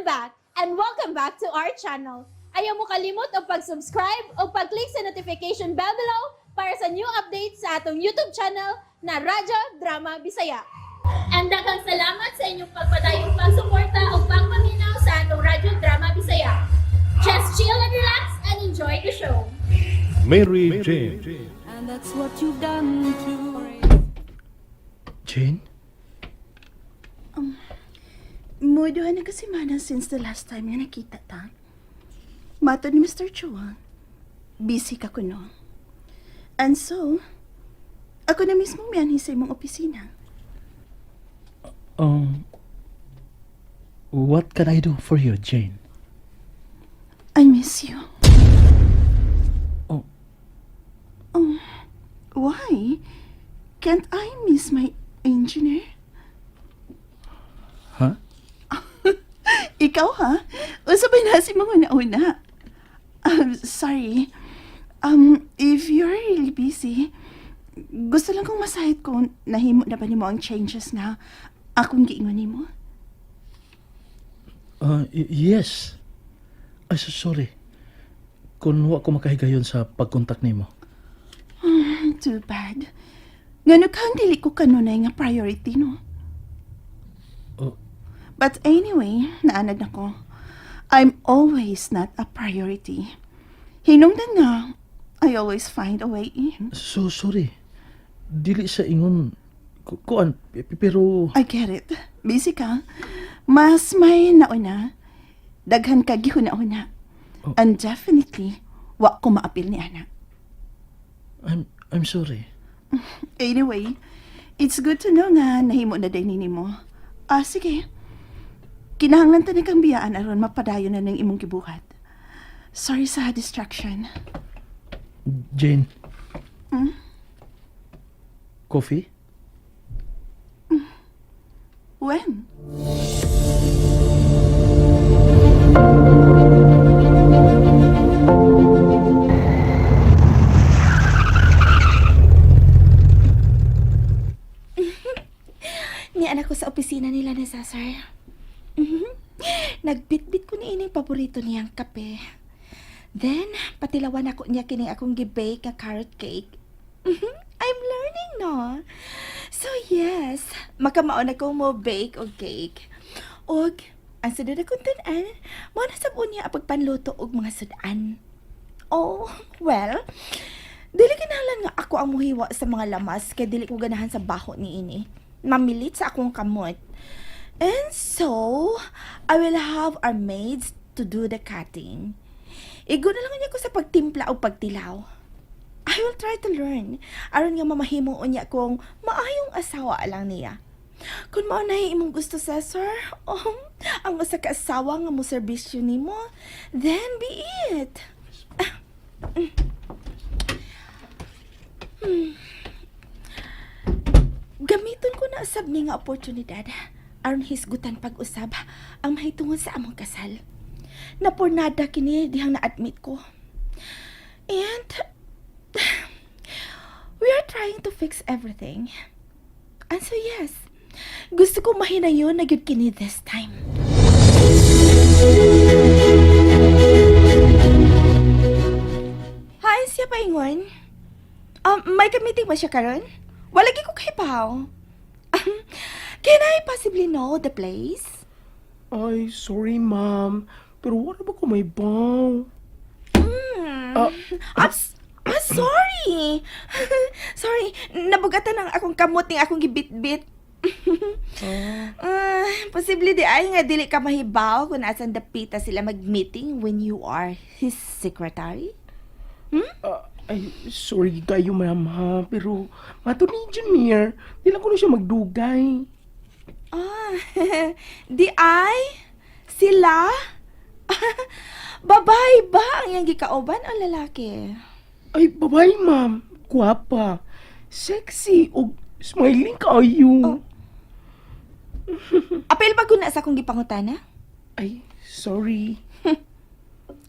I'm back and welcome back to our channel. Ayaw mo kalimot og pag-subscribe o pag-click sa notification bell below para sa new updates sa atong YouTube channel na Radyo Drama Bisaya. And daghang salamat sa inyong pagpadayong pagsuporta o pagpaminaw sa atong Radyo Drama Bisaya. Just chill and relax and enjoy the show. Mary Jane. And that's what you've done to Jane? Muduha na kasi mana since the last time nga nakita ta. Matod ni Mr. Chua, busy ka kuno. And so, ako na mismo mianhi sa imong opisina. What can I do for you, Jane? I miss you. Oh. Oh, why? Can't I miss my engineer? Huh? Ikaw ha? Unsa ba na si mga una? Sorry. If you're really busy, gusto lang kong masayod kung nahimo na ba nimo ang changes nga akong giingon nimo. Yes. Ay, so sorry. Kung wa ko makahigayon sa pagkontak nimo. Too bad. Ngano kang dili ko kanunay nga priority, no? Oh. But anyway, naanad na ko. I'm always not a priority. Hinungdan nga, I always find a way in. So sorry. Dili sa ingon kuan pero I get it. Busy ka. Mas may nauna. Daghan ka gihuna-huna. Oh. And definitely, wa ko maapil ni ana. I'm sorry. Anyway, it's good to know nga nahimo na din nimo. Ah, sige. Kinahanglan ta ni kang biyaan aron mapadayon na ng imong gibuhat. Sorry sa distraction. Jane. Coffee? When? Niana ko sa opisina nila ni Cesar. Nagbitbit ko ni ining paborito niyang kape. Then, patilawan ako niya kining akong gibake nga carrot cake. I'm learning, no? So, yes, makamao na ko mo bake og cake. Og, ang sunod akong tun-an, mao na sab unya ang pagpanluto og mga sudan. Oh, well, dili kinahanglan nga ako ang muhiwa sa mga lamas kay dili ko ganahan sa baho ni ini. Mamilit sa akong kamot. And so, I will have our maids to do the cutting. Igo na lang unya ko sa pagtimpla o pagtilaw. I will try to learn. Aron nga mamahimo unya kong maayong asawa lang niya. Kung mao na imong gusto, Cesar, oh, ang usa ka asawa nga mo serbisyo nimo, then be it. Gamiton ko na usab ni nga oportunidad aron hisgutan pag-usab ang mahitungod sa among kasal. Napurnada kini dihang na-admit ko. And we are trying to fix everything. And so yes, gusto ko mahinayon na gyud kini this time. Hi, siya paingon. May ka-meeting ba siya karon? Wala gyud ko kahibaw. Can I possibly know the place? Ay, sorry ma'am. Pero wala ba ko mahibaw? Ah, sorry. Sorry, nabugatan ang akong kamot ning akong gibitbit. Ah, posible di ay nga dili ka mahibaw kung asan dapita sila mag-meeting when you are his secretary? Ah, ay, sorry kayo ma'am ha. Pero mato ni engineer, di lang ko na siya magdugay. Ah, di ay sila? Babae ba ang iyang gikauban o lalaki? Ay, babae ma'am. Guwapa. Sexy. Og smiling kayo. Oh. Apil ba guna sa akong gipangutana? Ay, sorry.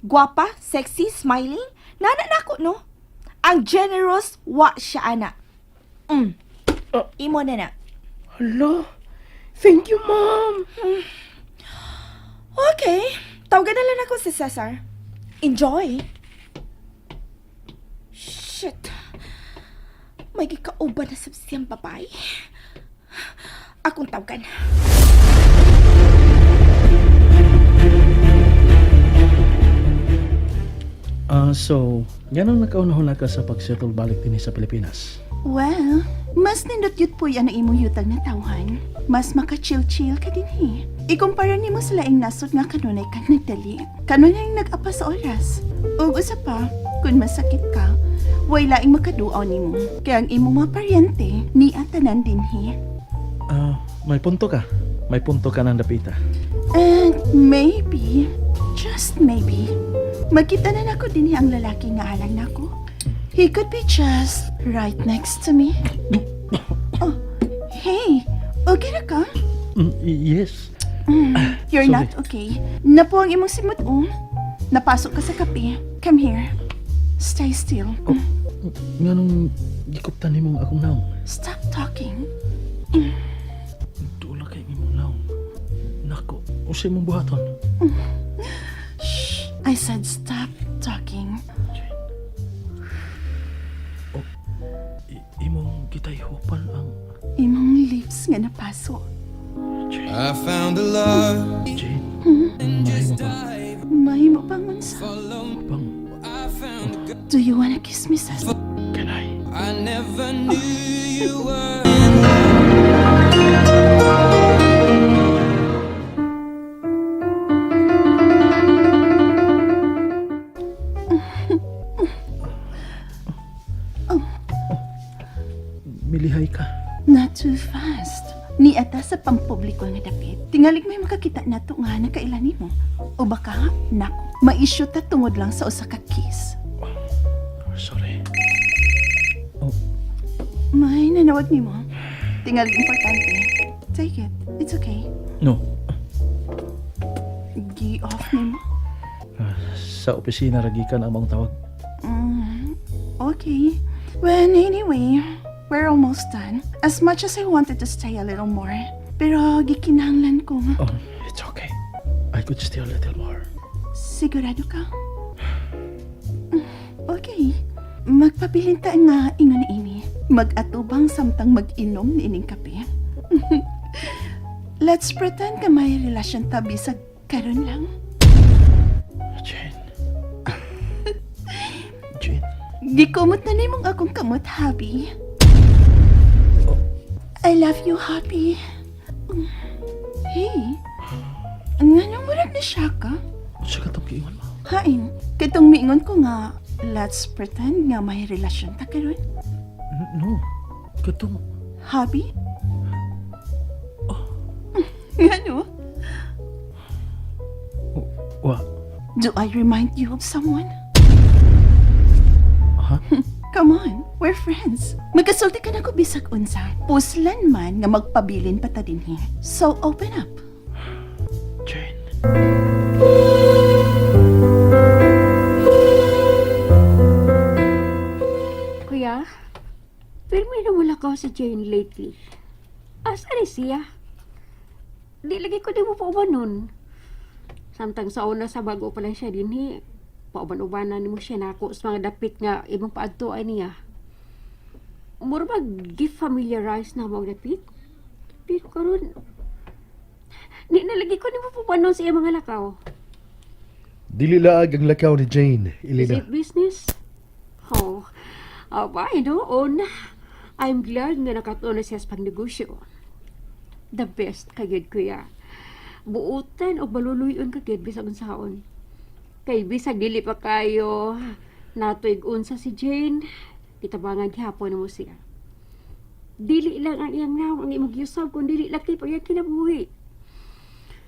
Guwapa, sexy, smiling? Nana nako no? Ang generous, wa siya ana. Ah. Imo na na. Hala. Thank you, ma'am. Okay, tawagan na lang ako si Cesar. Enjoy! Shit! May gikauban na sa siyang babae. Akong tawagan. Ah, so, ganun nakaunahon ka sa pag-settle balik din sa Pilipinas? Well, mas nindot yun po yan ang imong yutag na tawhan. Mas maka-chill-chill ka din eh. Ikumpara nimo sa laing nasod nga kanunay ka nagdali. Kanunay nag-apa sa oras. Ug usa pa, kung masakit ka, way laing makaduaw nimo. Kaya ang imong mga paryente, ni tanan dinhi. Ah, may punto ka. May punto ka ng dapita. And maybe, just maybe, magkita na nako dinhi ang lalaki nga alang nako. He could be just right next to me. Oh, hey, okay ra ka? Yes. You're Sorry. not okay. Napo ang imong simot, oh. Napasok ka sa kape. Come here. Stay still. Oh, nganong gikuptan nimo ang akong naong? Stop talking. Dula kay imong naong. Nako, unsay imong buhaton? Shh. I said stop talking. Jane. Oh, imong gitayhupan ang Imong lips nga napaso. Jane. I found a love. Jane. Mahimo ba? Mahimo bang unsa? Bang, I found a girl. Do you wanna kiss me, Cesar? can I? I never knew you were. Milihay ka. Not too fast. Ni ata sa pampubliko nga dapit. Tingalig may makakita nato nga nakailan nimo. O baka, nako, ma-issue ta tungod lang sa usa ka kiss. Sorry. Oh, May nanawag nimo. Tingalig importante. Take it. It's okay. No. Gi-off nimo. Ah, sa opisina ra gikan ang maong tawag. Okay. Well, anyway, we're almost done. As much as I wanted to stay a little more, pero gikinahanglan ko. Oh, it's okay. I could stay a little more. Sigurado ka? Okay. Magpabilin ta nga ingon ni Amy. Mag-atubang samtang mag-inom ni ining kape. Let's pretend ka may relasyon ta bisag karon lang. Jane. Jane. Gikumot na nimong akong kamot, Happy. I love you, Happy. Hey, nganong murag na siya ka? Unsa ka tong giingon mo? Hain, kitong miingon ko nga, let's pretend nga may relasyon ta karon. No. Katong Happy? Ngano? wa. Do I remind you of someone? Ha? Come on, we're friends. Magkasulti ka na ko bisag unsa. Puslan man nga magpabilin pa ta dinhi. So open up. Jane. Kuya, pero may namulakaw si Jane lately. Asa ni siya? Di lagi ko di mo pauban nun. Samtang sa una sa bago pa lang siya dinhi, pauban-ubanan nimo siya nako sa mga dapit nga imong paadto ay niya. Mura ba gi-familiarize na mo ang dapit? Pero karon di na lagi ko nimo pauban nun sa iyang mga lakaw. Dili laag ang lakaw ni Jane, Is Elena. it business? Oh, abay noon. I'm glad nga nakatuon na siya sa pagnegosyo. The best kagid, kuya. Buutan o baluluyon kagid bisag unsaon. Kay bisag dili pa kayo natoy unsa si Jane, kitabangan gihapon mo siya. Dili lang ang iyang nawong ang imong giusab kun dili laki pa iyang kinabuhi.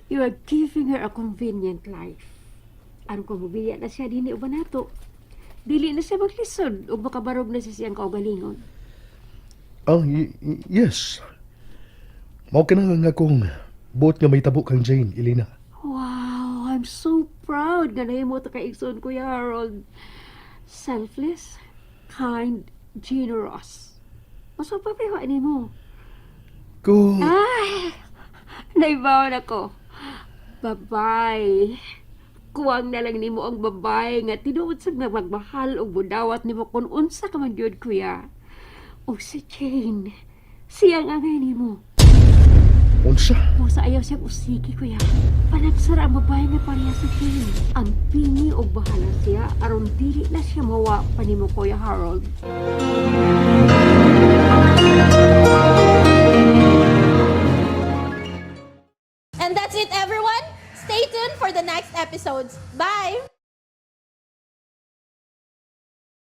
You are giving her a convenient life. Aron kung mubiya na siya dinhi uban nato. Dili na siya maglisod ug makabarog na siya siyang kaugalingon. Oh, yes. Mao ka na nga akong buot nga may tabo kang Jane, Elena. Wow, I'm so proud nga nahimo ta kay igsoon, Kuya Harold. Selfless, kind, generous. Mas mapapiwa nimo. Kung Ay, naibawan ako. Babay. Kuwang na lang nimo ang babay nga tinuod sa nga magmahal og budawat nimo kung unsa ka man gyud, kuya. O si Jane, siya ang angay nimo. Unsa? Pusa ayaw siyang usiki, kuya. Panagsara ang babae nga pareha sa Jane. Ang pingi og bahala siya aron dili na siya mawa pa nimo, Kuya Harold.